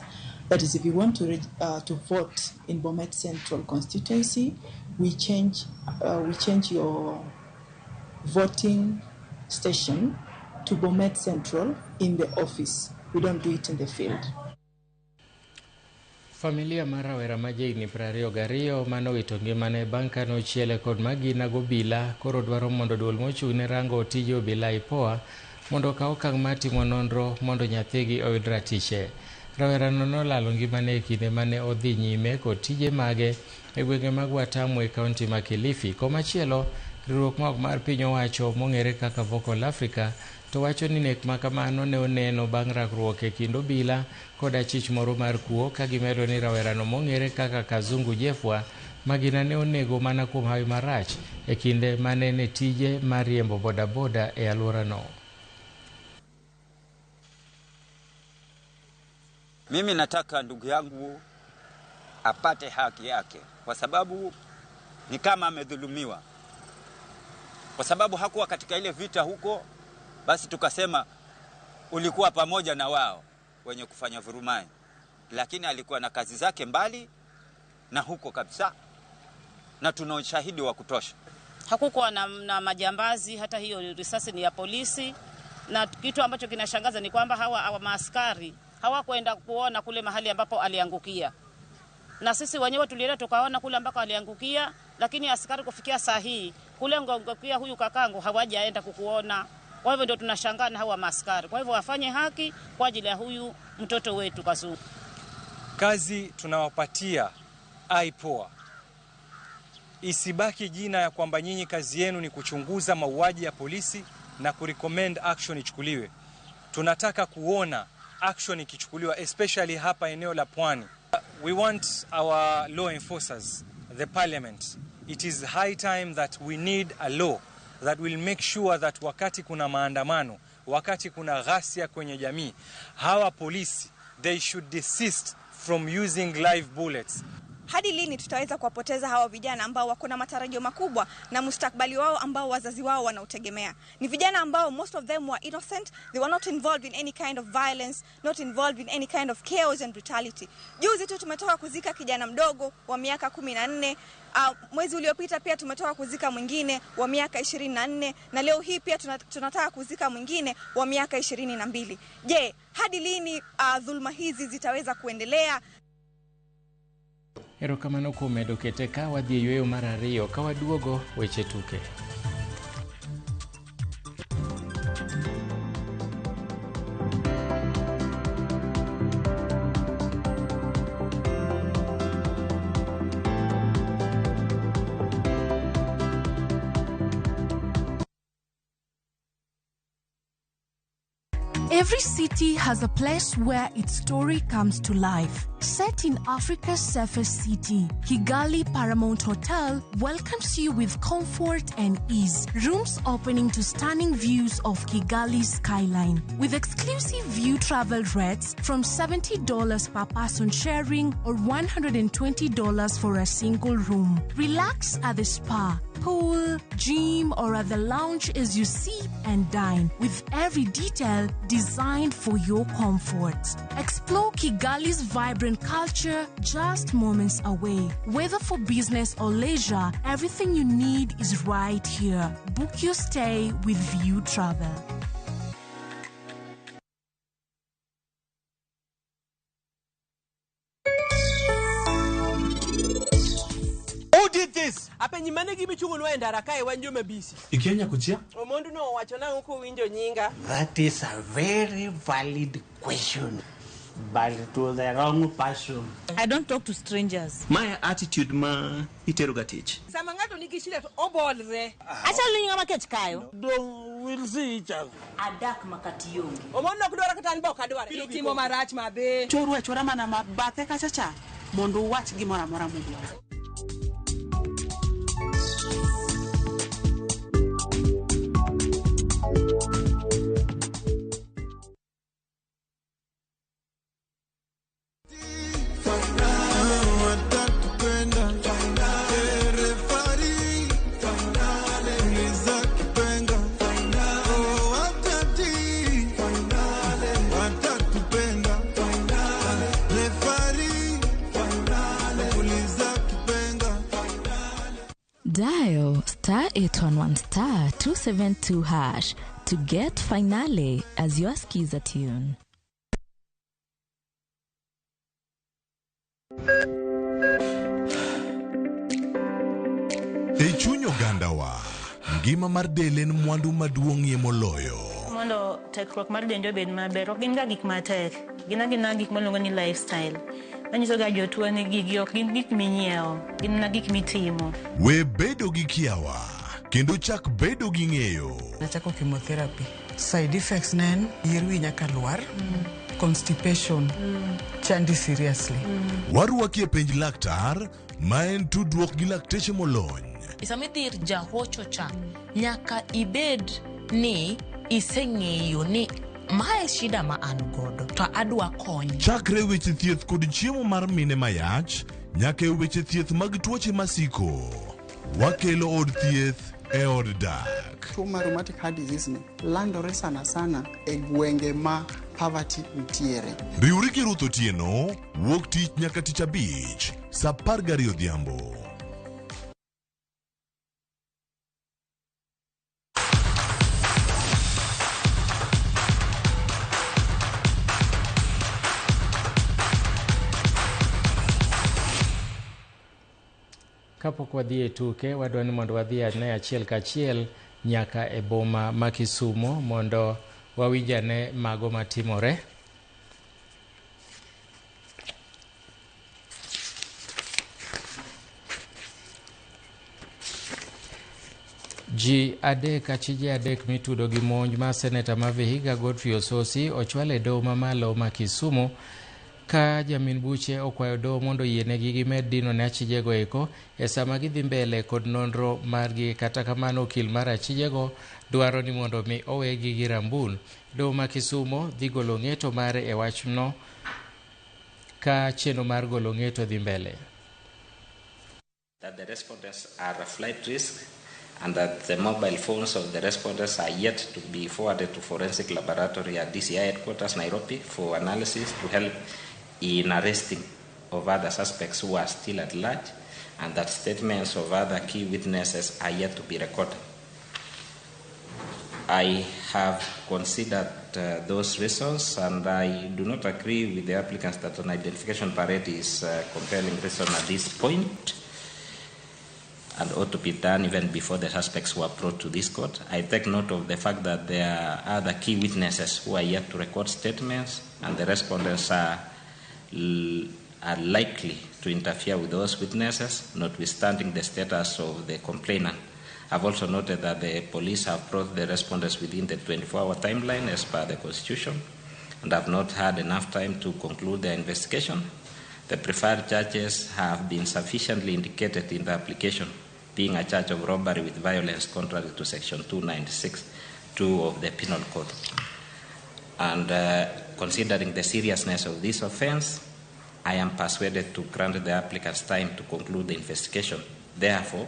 That is, if you want to vote in Bomet Central constituency, we change your voting station to Bomet Central in the office. We don't do it in the field. Familia mar rawera ma jahigni 22 manowito ngimane bang' kane ochiele kod magina gobila koro dwaro mondo duol mochung' ne rango tije obila IPOA mondo okaw okang' mar timo nonro mondo nyathigi oyud ratiche. Rawerano nolalo ngimane e kinde mane odhi nyime kod tije mage e gwenge mag Watamu e kaunti ma Kilifi. Komachielo, riwruok ma ok mar piny owacho mong'ere kaka Vocal Africa to wacho ni nek ma kamano ne oneno bang' rakruok e kind obila kod achich moro mar kuo ka gimedo ni rawerano mong'ere kaka Kazungu Jefwa magina ne onego mana kuom hawi marach e kinde mane en e tije mar riembo bodaboda e alworano. Mimi nataka ndugu yangu apate haki yake, kwa sababu ni kama amedhulumiwa, kwa sababu hakuwa katika ile vita huko. Basi tukasema ulikuwa pamoja na wao wenye kufanya vurumai, lakini alikuwa na kazi zake mbali na huko kabisa, na tuna ushahidi wa kutosha. Hakukuwa na majambazi, hata hiyo risasi ni ya polisi. Na kitu ambacho kinashangaza ni kwamba hawa maaskari hawakwenda kuona kule mahali ambapo aliangukia, na sisi wenyewe tulienda tukaona kule ambako aliangukia, lakini askari kufikia saa hii kule ngongokia huyu kakangu hawajaenda kukuona. Kwa hivyo ndio tunashangaa na hawa maaskari. Kwa hivyo wafanye haki kwa ajili ya huyu mtoto wetu Kazungu. Kazi tunawapatia IPOA isibaki jina ya kwamba nyinyi kazi yenu ni kuchunguza mauaji ya polisi na kurecommend action ichukuliwe. Tunataka kuona action ikichukuliwa, especially hapa eneo la Pwani. We want our law enforcers, the parliament. It is high time that we need a law that will make sure that wakati kuna maandamano, wakati kuna ghasia kwenye jamii, hawa polisi, they should desist from using live bullets. Hadi lini tutaweza kuwapoteza hawa vijana ambao wako na matarajio makubwa na mustakabali wao ambao wazazi wao wanautegemea? Ni vijana ambao most of them were innocent, they were not involved in any kind of violence, not involved in any kind of chaos and brutality. Juzi tu tumetoka kuzika kijana mdogo wa miaka 14, mwezi uliopita pia tumetoka kuzika mwingine wa miaka 24, na leo hii pia tunataka kuzika mwingine wa miaka 22. Je, hadi lini dhulma hizi zitaweza kuendelea? Erokamano kuom medo kete ka wadhi e yweyo mar ariyo ka waduogo weche tuke. Every city has a place where its story comes to life. Set in Africa's safest city, Kigali Paramount Hotel welcomes you with comfort and ease. Rooms opening to stunning views of Kigali's skyline. With exclusive view travel rates from $70 per person sharing or $120 for a single room. Relax at the spa, pool, gym, or at the lounge as you sip and dine, with every detail designed for your comfort. Explore Kigali's vibrant culture just moments away. Whether for business or leisure, everything you need is right here. Book your stay with View Travel. Who did this? Apenji mane gimichungonwa e ndara kae wan joma bisi. Ikia nyakuchia? Omondi no owacho nang'o kowinjo nyinga? That is a very valid question, but to the wrong person. I don't talk to strangers. My attitude ma itero ga tich. Sama ng'ato nigi shida to obolre. Achalo ni ng'ama kech kayo. Dong we'll see each other. Adak makati onge. Omondi ok dwar kata an be ok adwar. Itimo marach mabe. Choru achora mana ma bathe kacha cha mondo uwach gimoro amora mudwaro. Dial star 811 star 272 hash to get Finale as your skiza tune. E chuny ogandawa, ngima mar del en mwandu maduong'ie moloyo. Mondo tekruok mar dendi obed maber, ok gin ga gik matek. Gin agina gik miluongo ni lifestyle. Manyiso ga jotuo ni gigi ok gin gik minyiewo, gin mana gik mitimo. We bedo gi kiawa kendo chak bedo gi ng'eyo. Nachako chemotherapy. Side effects ne en yier wi nyaka lwar, constipation, chandi seriously. Warwaki e penj laktar ma en tudruok gi lakteche molony. Sama idhi ir jahocho cha, nyaka ibed ni iseng'eyo ni mae shida ma an godo to adwa kony. Chakre weche thieth kod chiemo mar mine mayach nyaka e weche thieth mag tuoche masiko. Wakelo od thieth e od dak. Tuo mar rheumatic heart disease ni landore sana sana e gwenge ma poverty nitiere. Riwri gi Ruth Otieno wuok tich nyaka tich abich saa 12 odhiambo. Kapok wadhi e tuke, wadwa ni mondo wadhi ane achiel kachiel nyaka e boma ma Kisumo mondo wawinj ane mago matimore. Ji adek achije adek mitudo gi monj ma seneta ma Vihiga Godfrey Osotsi ochwal e doho mamalo ma Kisumu ka jamin buche okwayo doho mondo oyienegi gimed dino ne achijego eko e sama gidhi mbele kod nonro margi. Kata kamano okil mar achijego dwaro ni mondo mi owegi gi rambul. Doho ma Kisumo dhi golo ng'eto mare e wachno ka chenro mar golo ng'eto dhi mbele. That the respondents are a flight risk and that the mobile phones of the respondents are yet to be forwarded to forensic laboratory at DCI headquarters Nairobi for analysis to help in arresting of other suspects who are still at large, and that statements of other key witnesses are yet to be recorded. I have considered those reasons, and I do not agree with the applicants that an identification parade is a compelling reason at this point and ought to be done even before the suspects were brought to this court. I take note of the fact that there are other key witnesses who are yet to record statements, and the respondents are likely to interfere with those witnesses, notwithstanding the status of the complainant. I've also noted that the police have brought the respondents within the 24-hour timeline as per the Constitution, and have not had enough time to conclude their investigation. The preferred charges have been sufficiently indicated in the application, being a charge of robbery with violence contrary to Section 296(2) of the Penal Code. And considering the seriousness of this offense, I am persuaded to grant the applicants time to conclude the investigation. Therefore,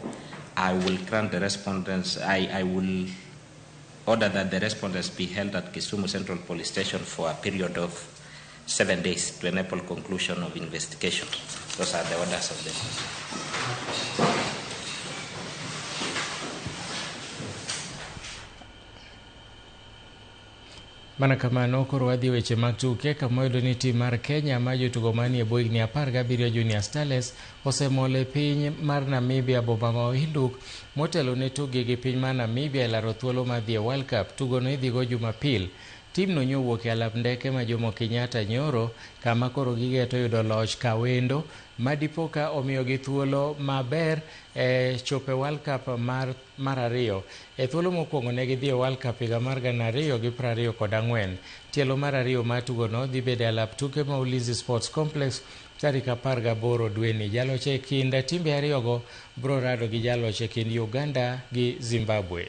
I will grant the respondents, I will order that the respondents be held at Kisumu Central Police Station for a period of 7 days to enable conclusion of investigation. Those are the orders of the court. Mana kamano koro wadhi weche mag tuke kama wayudo ni tim mar Kenya ma jotugo manie bwo higni 17 Junior Starlets osemol e piny mar Namibia boma ma Windhoek motelo ne tukgi gi piny mar Namibia e laro thuolo mar dhi e World Cup. Tugono idhigo Jumapil. Timno nyowuok e alap ndeke ma Jomo Kenyatta nyoro kama koro gigeto yudo loch kawendo madipo ka omiyogi thuolo maber e chopo e World Cup mar ariyo. E thuolo mokwongo ne gidhi e World Cup higa mar 2024. Tielo mar ariyo mar tugono dhi bedo e alap tuke ma Ulinzi Sports Complex tarik 18 dweni. Jaloch e kind timbe ariyogo biro rado gi jaloch e kind Uganda gi Zimbabwe.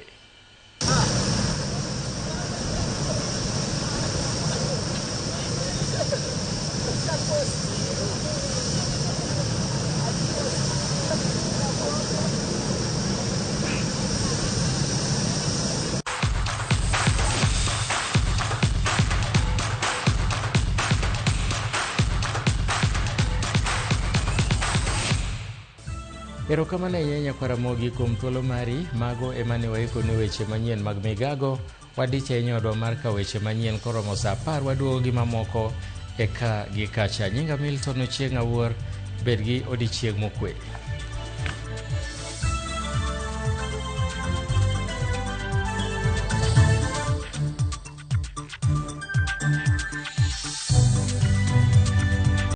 Erokamano ahinya nyakwar Ramogi kuom thuolo mari. Mago ema ne waikoni weche manyien mag migago. Wadich ahinya odwa mar ka weche manyien koromo saa 10 waduogo gi mamoko e ka gi kacha. Nyinga Milton Ochieng' Awuor, Bed gi odiechieng' mokwe.